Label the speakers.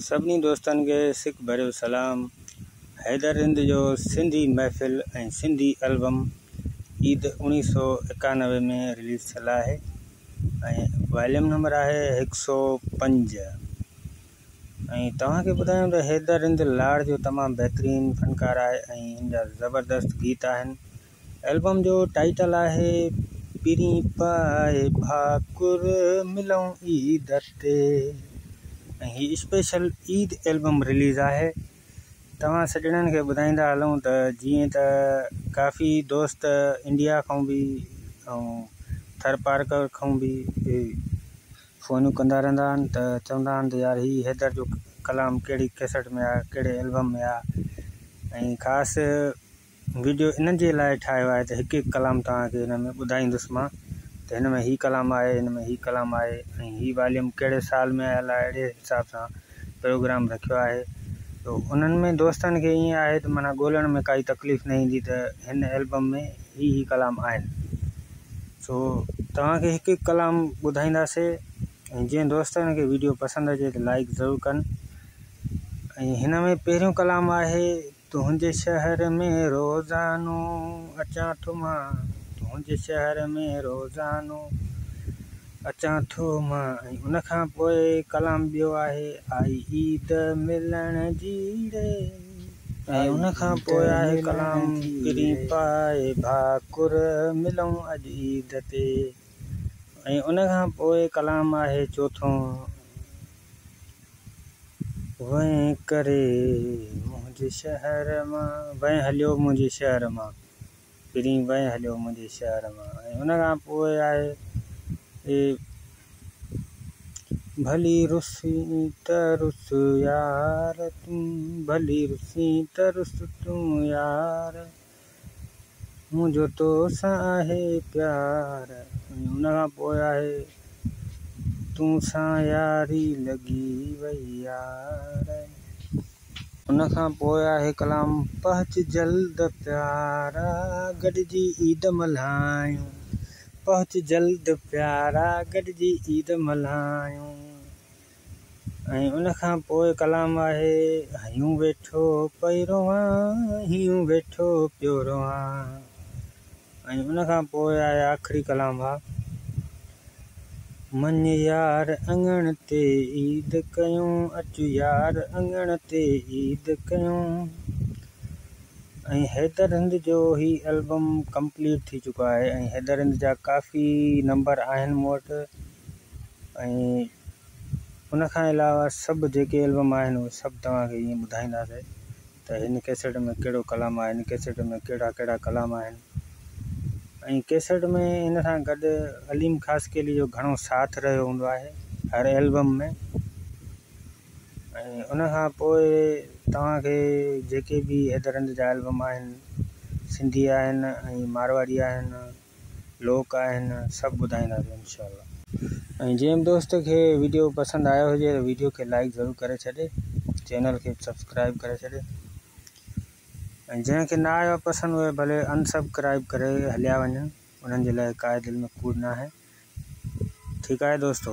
Speaker 1: سڀني دوستن کي سڪ ڀريو سلام. حيدر رند جو سنڌي محفل ۽ سنڌي البم عيد اوڻيهه سو ايڪانوي ۾ رليز ٿيل آهي ۽ واليم نمبر آهي هڪ سو پنج ۽ توهان کي ٻڌايون ته حيدر رند لاڙ جو تمام بهترين فنڪار آهي ۽ هن جا زبردست گيت آهن. البم جو ٽائيٽل آهي پرين پائي ڀاڪر ملون عيد تي ۽ هي اسپيشل عيد البم رليز آهي. توهان سڄڻن کي ٻڌائيندا هلون ته جيئن ته ڪافي دوست انڊيا کان به ۽ ٿر پارڪر کان به فونيون ڪندا رهندا آهن ته چوندا آهن ته يار هي حيدر جو ڪلام ڪهڙي ڪيسٽ ۾ آهي ڪهڙي البم ۾ آهي ۽ خاص وڊيو انهن جي لاء ٺاهيو آهي ته هڪ هڪ ڪلام توهان کي هن ۾ ٻڌائيندس مان ته هن ۾ هي ڪلام آهي هن ۾ هي ڪلام آهي ۽ هي واليوم ڪهڙي سال ۾ آيل آهي اهڙي حساب سان پروگرام رکيو آهي ته انهن ۾ دوستن کي ائين آهي ته معنيٰ ڳولڻ ۾ ڪائي تڪليف نه ايندي ته هن البم ۾ هي هي ڪلام آهن سو توهان کي هڪ هڪ ڪلام ٻڌائينداسي ۽ جنهن دوستن کي وڊيو پسند اچي ته لائڪ ضرور ڪن ۽ هن ۾ پهريون ڪلام آهي تنهنجي شهر ۾ روزانو اچان ٿو مان تنهنجي شهر ۾ روزانو اچان ٿو مان ۽ ان کان پوء ڪلام ٻيو آهي آئي عيد ملڻ جي ري ۽ ان کان پوء آهي ڪلام پرين پائي ڀاڪر ملون اڄ عيد تي ۽ ان کان پوء ڪلام آهي چوٿون وئين ڪري منهنجي شهر مان وئين هليو منهنجي شهر مان پرين وئين هليو منهنجي شهر مان ۽ ان کان پوء آهي ڀلي رسين ته رس يار تون ڀلي رسين ته رس تون يار منهنجو تو سان آهي پيار ۽ ان کان پوء آهي تون سان ياري لڳي وئي يار. ان کان پوء آهي ڪلام پهچ جلد پيارا گڏجي عيد ملهايون پهچ جلد پيارا گڏجي عيد ملهايون. ۽ ان کان پوء ڪلام آهي هيون ويٺو پئي روئان هيون ويٺو پيو روئان ۽ ان کان پوء آهي آخري ڪلام آ مڃ يار اڱڻ تي عيد ڪيون اچ يار اڱڻ تي عيد ڪيون ۽ حيدر رند جو هي البم ڪمپليٽ ٿي چڪو آهي ۽ حيدر رند جا ڪافي نمبر آهن مون وٽ ۽ ان کان علاوه سڀ جيڪي البم آهن اهي سڀ توهان کي ائين ٻڌائينداسين ته هن ڪيسٽ ۾ ڪهڙو ڪلام آهي هن ڪيسٽ ۾ ڪهڙا ڪهڙا ڪلام آهن ۽ ڪيسٽ ۾ ان سان گڏ عليم خاصخيلي جو گهڻو ساٿ رهيو هوندو آهي هر البم ۾ ۽ ان کان پوء توهان کي جيڪي به حيدر رند جا البم آهن سنڌي آهن ۽ مارواڙي آهن لوڪ آهن سڀ ٻڌائينداسين انشاء الله. ۽ جنهن به دوست کي ويڊيو پسند آيو هجي ته ويڊيو کي لائيڪ ضرور ڪري ڇڏي چينل کي به سبسڪرائيب ڪري ڇڏي ۽ جنهن کي نه آيو پسند اهي ڀلي ان سبسڪرائيب ڪري هليا وڃن انهن جي لاء ڪائي دل ۾ ڪوڙ ناهي ٺيڪ آهي دوستو.